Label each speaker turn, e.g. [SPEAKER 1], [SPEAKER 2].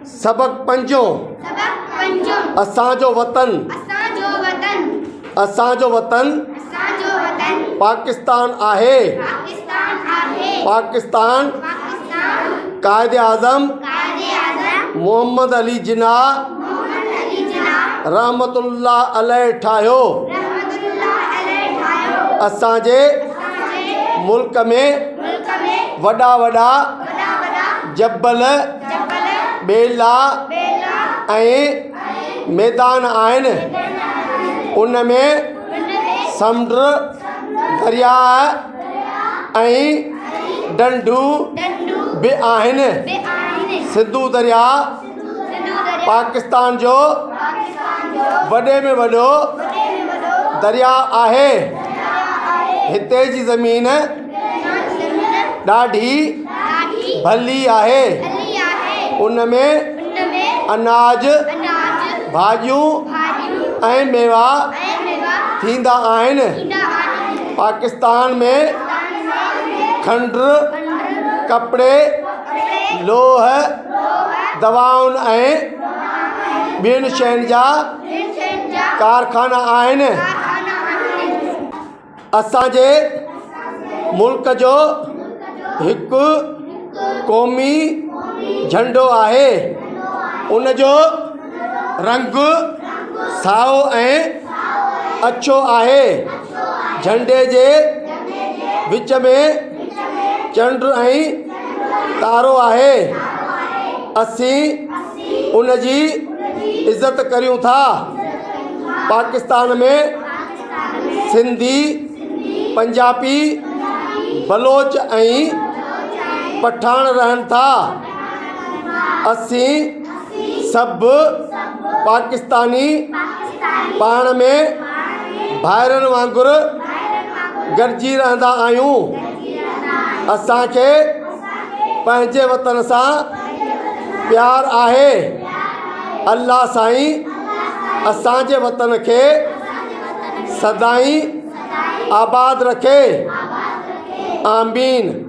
[SPEAKER 1] سبق پنجون.
[SPEAKER 2] سبق پنجون.
[SPEAKER 1] اسان جو وطن.
[SPEAKER 2] اسان جو وطن.
[SPEAKER 1] اسان جو وطن.
[SPEAKER 2] اسان جو وطن.
[SPEAKER 1] پاڪستان آهي.
[SPEAKER 2] پاڪستان آهي.
[SPEAKER 1] پاڪستان.
[SPEAKER 2] پاڪستان.
[SPEAKER 1] قائد اعظم.
[SPEAKER 2] قائد اعظم.
[SPEAKER 1] محمد علي جناح.
[SPEAKER 2] محمد علي جناح.
[SPEAKER 1] رحمت الله عليه ٺاهيو.
[SPEAKER 2] رحمت الله عليه ٺاهيو.
[SPEAKER 1] اسان جي.
[SPEAKER 2] اسان جي.
[SPEAKER 1] ملڪ ۾.
[SPEAKER 2] ملڪ ۾.
[SPEAKER 1] وڏا وڏا.
[SPEAKER 2] وڏا وڏا.
[SPEAKER 1] جبل.
[SPEAKER 2] جبل.
[SPEAKER 1] ٻيلا.
[SPEAKER 2] ٻيلا.
[SPEAKER 1] ۽ ميدان آهن. ان ۾. سمنڊ، درياء ۽ ڍنڍون به آهن. سنڌو درياء پاڪستان جو وڏي ۾ وڏو درياء آهي. هتي جي زمين ڏاڍي ڀلي آهي. ان ۾ اناج، ڀاڄيون ۽ ميوا ٿيندا آهن. پاڪستان ۾ کنڊ، ڪپڙي، لوهه، دوائن ۽ ٻين شين جا ڪارخانا آهن. اسان جي ملڪ جو هڪ قومي جهنڊو آهي. ان جو رنگ سائو ۽ اڇو آهي. جهنڊي جي وچ ۾ چنڊ ۽ تارو آهي. اسين ان جي عزت ڪريون ٿا. پاڪستان ۾ سنڌي، پنجابي، بلوچ ۽ پٺاڻ رهن ٿا. اسين سڀ پاڪستاني پاڻ ۾ ڀائرن وانگر گڏجي رهندا آهيون. اسان کي پنهنجي وطن سان پيار آهي. الله سائين اسان جي وطن کي سدائين آباد رکي. آمين.